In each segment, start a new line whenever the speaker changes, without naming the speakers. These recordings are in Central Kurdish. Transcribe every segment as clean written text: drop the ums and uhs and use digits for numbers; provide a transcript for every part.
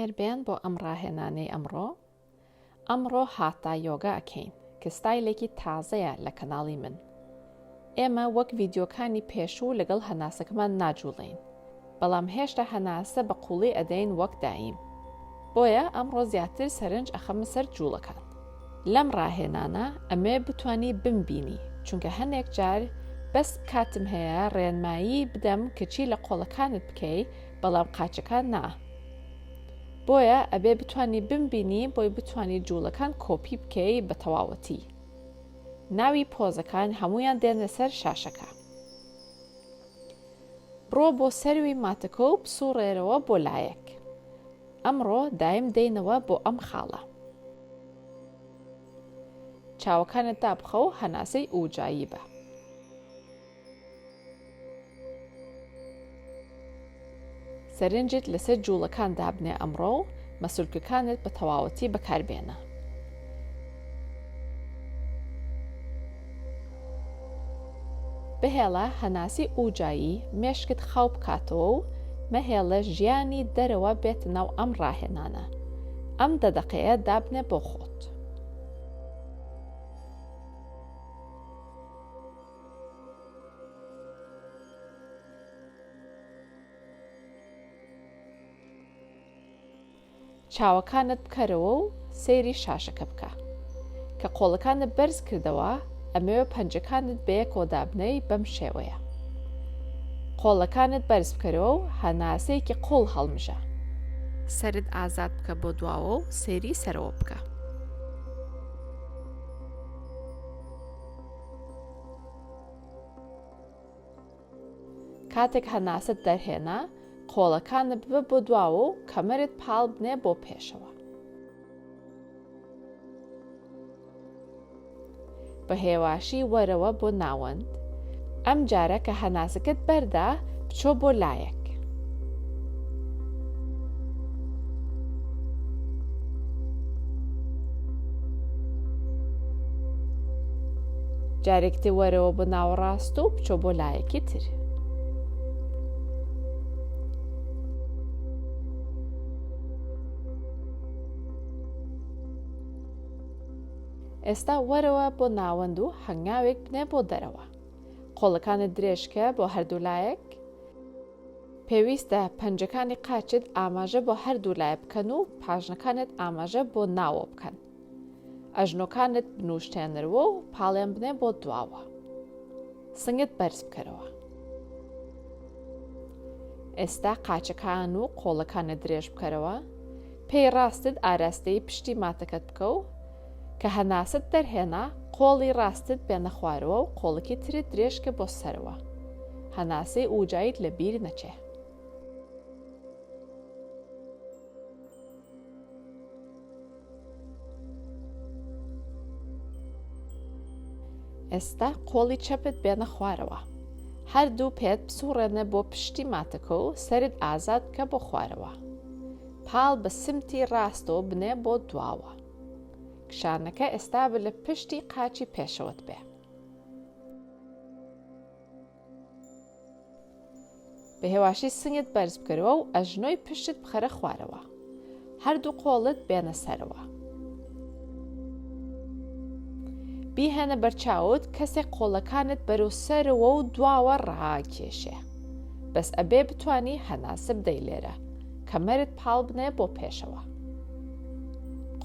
بەخێربێن بۆ ئەم ڕاهێنانەی ئەمڕۆ. ئەمڕۆ هاتا یۆگا ئەکەین کە ستایلێکی تازەیە لە کەناڵی من. ئێمە وەک ڤیدیۆکانی پێشوو لەگەڵ هەناسەکەمان ناجوڵێین بەڵام هێشتا هەناسە بە قوڵی ئەدەین وەک دایم. بۆیە ئەمڕۆ زیاتر سەرنج ئەخەمە سەر جوڵەکان. لەم ڕاهێنانە ئەمەوێ بتوانی بمبینی چونکە هەنێک جار بەس کاتم هەیە ڕێنمایی بدەم کە چی لە قۆڵەکانت بکەی بەڵام قاچەکان نا بۆیە ئەبێ بتوانی بمبینی بۆی بتوانی جوڵەکان کۆپی بکەی بە تەواوەتی ناوی پۆزەکان هەموویان دێنە سەر شاشەکە بڕۆ بۆ سەروی ماتەکە و بسوڕێرەوە بۆ لایەک ئەمڕۆ دایم دێینەوە بۆ ئەم خاڵە. چاوەکانت دابخە و هەناسەی ئوجایی بە. سەرنجت لەسەر جوڵەکان دابنێ ئەمڕۆ و مەسولکەکانت بە تەواوەتی بەکاربێنە. بهێڵە هەناسی ئوجایی مێشکت خاو بکاتەوە و مەهێڵە ژیانی دەرەوە بێتە ناو ئەم ڕاهێنانە. ئەم دە دەقەیە دابنێ بۆ خۆت. چاوەکانت بکەرەوە و سەیری شاشەکە بکە. کە قۆڵەکانت بەرز کردەوە، ئەمەوێ پەنجەکانت بەیەکەوە دابنێی بەم شێوەیە. قۆڵەکانت بەرز بکەرەوە و هەناسەیەکی قوڵ هەڵمژە. سەرت ئازاد بکە بۆ دواوە و سەیری سەرەوە بکە. کاتێک هەناسەت دەرهێنا، قۆڵەکانت ببە بۆ دواوە و کەمەرت پاڵ بنێ بۆ پێشەوە. بە هێواشی وەرەوە بۆ ناوەند، ئەم جارە کە هەناسەکەت بەردا بچۆ بۆ لایەک. جارێکی تر وەرەوە بۆ ناوەڕاست و بچۆ بۆ لایەکی تر. ئێستا وەرەوە بۆ ناوەند و هەنگاوێک بنێ بۆ دەرەوە. قۆڵەکانت درێژکە بۆ هەردوو لایەک. پێویستە پەنجەکانی قاچت ئاماژە بۆ هەردوو لایە بکەن و پاژنەکانت ئاماژە بۆ ناوە بکەن. ئەژنۆکانت بنوشتێنەروە و پاڵیان بنێ بۆ دواوە. سنگت بەرز بکەرەوە. ئێستا قاچەکان و قۆڵەکانت درێژ بکەرەوە. پێی ڕاستت ئاراستەی پشتی ماتەکەت بکە و کە هەناسەت دەرهێنا قۆڵی ڕاستت بێنە خوارەوە و قۆڵەکی ترت درێژکە بۆ سەرەوە. هەناسەی ئوجایت لە بیر نەچێ. ئێستا قۆڵی چەپت بێنە خوارەوە. هەردوو پێت بسوڕێنە بۆ پشتی ماتەکە و سەرت ئازاد بکە بۆ خوارەوە. پاڵ بە سمتی ڕاستەوە بنێ بۆ دواوە. کشانەکە ئێستا بە لە پشتی قاچی پێشەوەت بێ. بە هێواشی سنگت بەرز بکەرەوە و ئەژنۆی پشتت بخەرە خوارەوە. هەردوو قۆڵت بێنە سەرەوە. بیهێنە بەرچاوت کەسێک قۆڵەکانت بەرەو سەرەوە و دواوە ڕاکێشێ. بەس ئەبێ بتوانی هەناسە بدەی لێرە. کەمەرت پاڵ بنێ بۆ پێشەوە.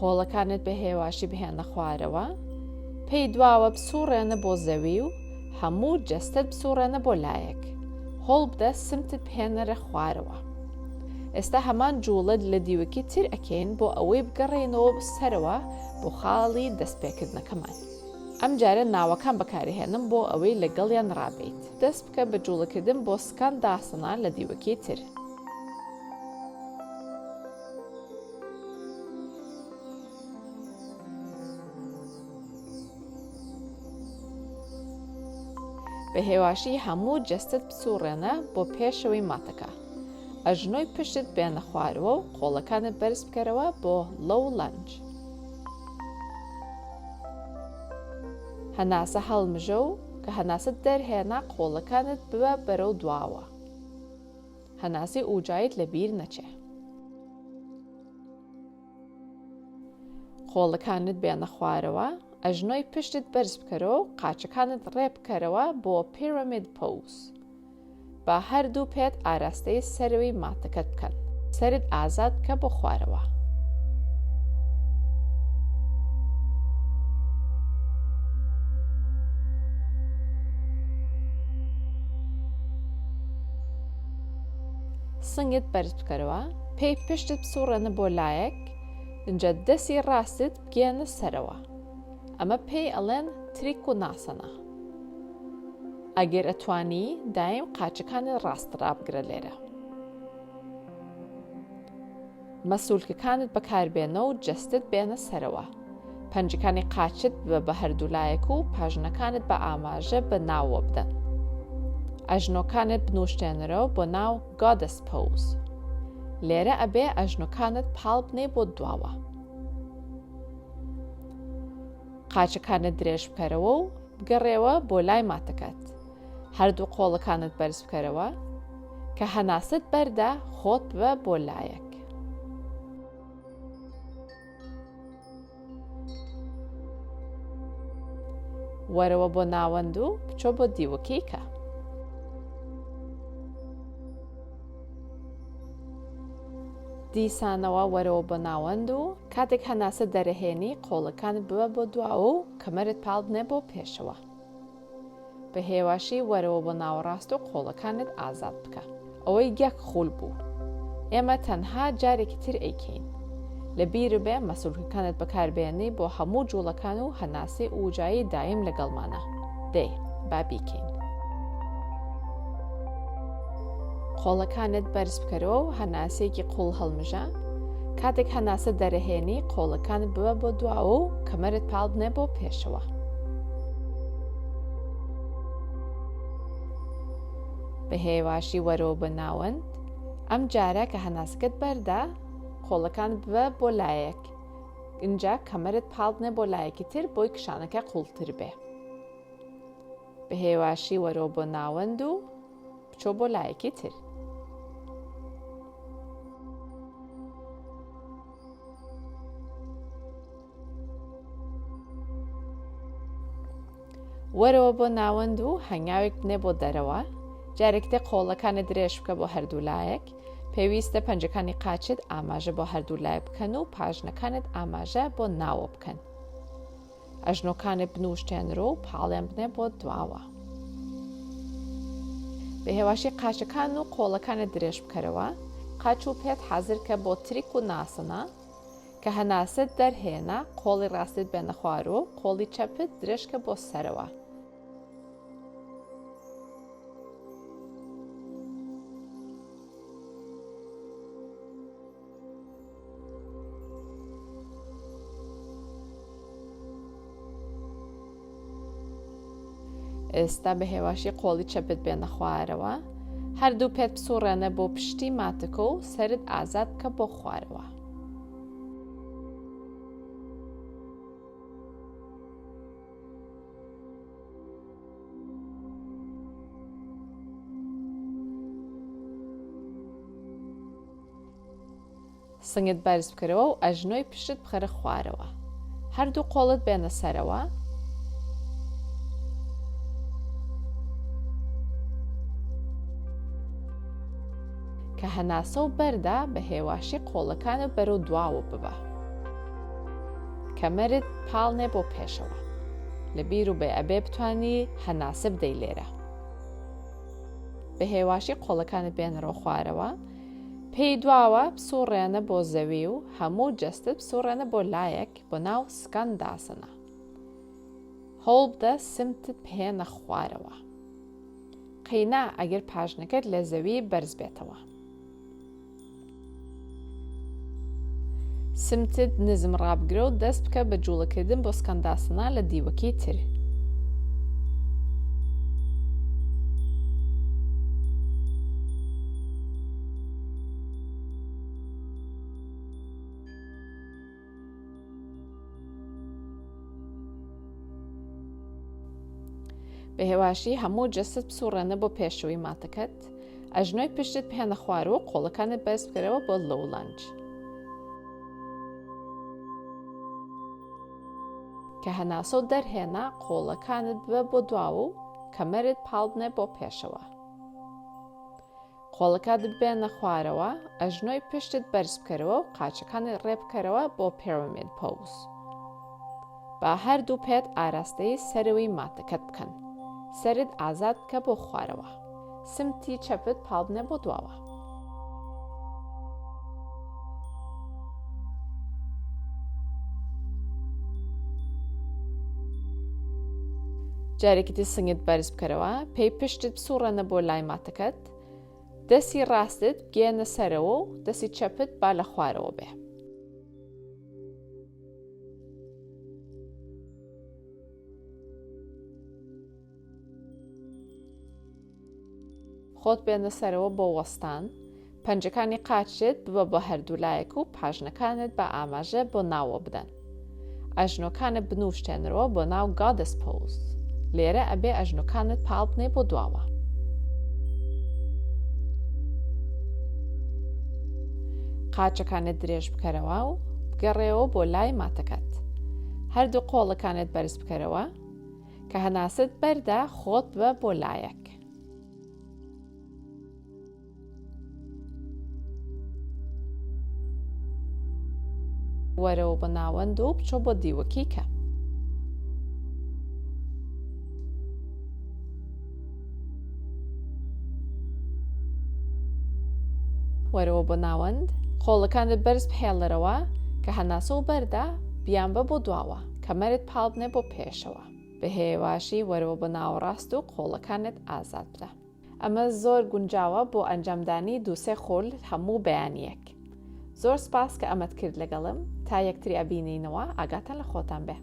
قۆڵەکانت بە هێواشی بهێنە خوارەوە، پێی دواوە بسوڕێنە بۆ زەوی و هەموو جەستەت بسوڕێنە بۆ لایەک. هۆڵبدە سمتت بهێنەرە خوارەوە. ئێستا هەمان جوڵەت لە دیوەکی تر ئەکەین بۆ ئەوەی بگەڕێینەوە سەرەوە بۆ خاڵی دەستپێکردنەکەمان. ئەمجارە ناوەکان بەکارهێنم بۆ ئەوەی لەگەڵیان ڕابێیت. دەست بکە بە جوڵەکردن بۆ سکانداسەنا لە دیوەکەی تر. بە هێواشی هەموو جەستەت بسوڕێنە بۆ پێشەوەی ماتەکە. ئەژنۆی پشتت بێنە خوارەوە و قۆڵەکانت بەرز بکەرەوە بۆ low lunge. هەناسە هەڵمژە و کە هەناسەت دەرهێنا قۆڵەکانت ببە بەرەو دواوە. هەناسەی ئوجایت لە بیر نەچێ. قۆڵەکانت بێنە خوارەوە، ئەژنۆی پشتت بەرز بکەرەوە و قاچەکانت ڕێ بکەرەوە بۆ Pyramid Pose. با هەردوو پێت ئاراستەی سەرەوەی ماتەکەت بکەن. سەرت ئازاد بکە بۆ خوارەوە. سنگت بەرز بکەرەوە، پێی پشتت بسوڕێنە بۆ لایەک، ئینجا دەسی ڕاستت بگەیەنە سەرەوە. ئەمە پێی ئەڵێن تریکوناسەنا. ئەگەر ئەتوانی دایم قاچەکانت ڕاست ڕابگرە لێرە. مەسولکەکانت بەکاربێنە و جەستت بێنە سەرەوە. پەنجەکانی قاچت ببە بە هەردوو لایەک و پاژنەکانت بە ئاماژە بە ناوەوە بدەن. ئەژنۆکانت بنوشتێنەرەوە بۆ ناو Goddess Pose. لێرە ئەبێ ئەژنۆکانت پاڵ بنێی بۆ دواوە. قاچەکانت درێژ بکەرەوە و بگەڕێوە بۆ لای ماتەکەت. هەردوو قۆڵەکانت بەرز بکەرەوە. کە هەناسەت بەردا خۆت ببە بۆ لایەک. وەرەوە بۆ ناوەند و بچۆ بۆ دیوەکەی کە. دیسانەوە وەرەوە بۆ ناوەند و کاتێک هەناسە دەرەهێنی قۆڵەکانت ببە بۆ دواوە و کەمەرت پاڵ بنێ بۆ پێشەوە. بە هێواشی وەرەوە بۆ ناوەڕاست و قۆڵەکانت ئازاد بکە. ئەوەی یەک خول بوو. ئێمە تەنها جارێکی تر ئەیکەین. لە بیرت بێ مەسولکەکانت بەکاربێنی بۆ هەموو جوڵەکان و هەناسەی ئوجایی دایم لەگەڵمانە. دەی با بیکەین. قۆڵەکانت بەرز بکەرەوە و هەناسەیەکی قوڵ هەڵمژە. کاتێک هەناسە دەرەهێنی قۆڵەکانت ببە بۆ دواوە و کەمەرت پاڵ بنێ بۆ پێشەوە. بە هێواشی وەرەوە بۆ ناوەند، ئەم جارە کە هەناسەکەت بەردا قۆڵەکانت ببە بۆ لایەک ئینجا کەمەرت پاڵ بنێ بۆ لایەکی تر بۆی کشانەکە قوڵتر بێ. بە هێواشی وەرەوە بۆ ناوەند و بچۆ بۆ لایەکی تر. وەرەوە بۆ ناوەند و هەنگاوێک بنێ بۆ دەرەوە، جارێک تر قۆڵەکانت درێژ بکە بۆ هەردوو لایەک، پێویستە پەنجەکانی قاچت ئاماژە بۆ هەردوو لای بکەن و پاژنەکانت ئاماژە بۆ ناوە بکەن. ئەژنۆکانت بنوشتێنرۆ و پاڵیان بنێ بۆ دواوە. بە هێواشی قاچەکان و قۆڵەکانت درێژ بکەرەوە، قاچ و پێت حازرکە بۆ تریک و ناسەنا، کە هەناسەت دەرهێنا قۆڵی ڕاستت بێنە خوارەوە و قۆڵی چەپت درێژکە بۆ سەرەوە. ئێستا بە هێواشی قۆڵی چەپت بێنە خوارەوە هەردوو پێت بسوڕێنە بۆ پشتی ماتەکە و سەرت ئازاد بکە بۆ خوارەوە. سنگت بەرز بکەرەوە و ئەژنۆی پشتت بخەرە خوارەوە. هەردوو قۆڵت بێنە سەرەوە. کە هەناسە و بەردا بە هێواشی قۆڵەکانت بەرەو دواوە ببە. کەمەرت پاڵنێ بۆ پێشەوە. لە بیر و بێ ئەبێ بتانی هەناسە بدەی لێرە. بە هێواشی قۆڵەکانت بێنەرەوە خوارەوە. پێی دواوە بسوڕێنە بۆ زەوی و هەموو جەستەت بسوڕێنە بۆ لایەک بۆ ناو سکانداسەنا. هەوڵبدە سمتت بهێنە خوارەوە. قەینا ئەگەر پاژنەکەت لە زەوی بەرز بێتەوە. سمتت نزم ڕابگرە و دەست بکە بە جوڵەکردن بۆ سکانداسەنا لە دیوەکەی تر. بە هێواشی هەموو جەستەت بسوڕێنە بۆ پێشەوەی ماتەکەت، ئەژنۆی پشتت بهێنە خوارەوە و قۆڵەکانت بەرز بکەرەوە بۆ low lunge. کە هەناسەو دەرهێنا قۆڵەکانت ببە بۆ دواوە و کەمەرت پاڵبنێ بۆ پێشەوە. قۆڵەکات ببێنە خوارەوە، ئەژنۆی پشتت بەرز بکەرەوە و قاچەکانت ڕێ بکەرەوە بۆ Pyramid Pose. با هەردوو پێت ئاراستەی سەرەوەی ماتەکەت بکەن. سەرت ئازاد بکە بۆ خوارەوە. سمتی چەپت پاڵبنێ بۆ دواوە. جارێکی تر سنگت بەرز بکەرەوە، پێی پشتت بسوڕێنە بۆ لای ماتەکەت، دەستی ڕاستت بگەیەنە سەرەوە و دەستی چەپت با لە خوارەوە بێ. خۆت بێنە سەرەوە بۆ وەستان، پەنجەکانی قاچت ببە بۆ هەردوو لایەک و پاژنەکانت بە ئاماژە بۆ ناوەوە بدەن. ئەژنۆکانت بنووشتێنەرەوە بۆ ناو Goddess Pose. لێرە ئەبێ ئەژنۆکانت پاڵ بنێی بۆ دواوە. قاچەکانت درێژ بکەرەوە و بگەڕێوە بۆ لای ماتەکەت. هەردوو قۆڵەکانت بەرز بکەرەوە. کە هەناسەت بەردا خۆت ببە بۆ لایەک. وەرەوە بۆ ناوەند و بچۆ بۆ دیوەکەی کە. وەرەوە بۆ ناوەند، قۆڵەکانت بەرز بهێڵەرەوە کە هەناسە و بەردا بیانبە بۆ دواوە، کەمەرت پاڵبنێ بۆ پێشەوە. بە هێواشی وەرەوە بۆ ناوەڕاست و قۆڵەکانت ئازاد بدە. ئەمە زۆر گونجاوە بۆ ئەنجامدانی دوو سێ خول هەموو بەیانییەک. زۆر سپاس کە ئەمەت کرد لەگەڵم، تا یەکتری ئەبینینەوە ئاگاتان لە خۆتان بێ.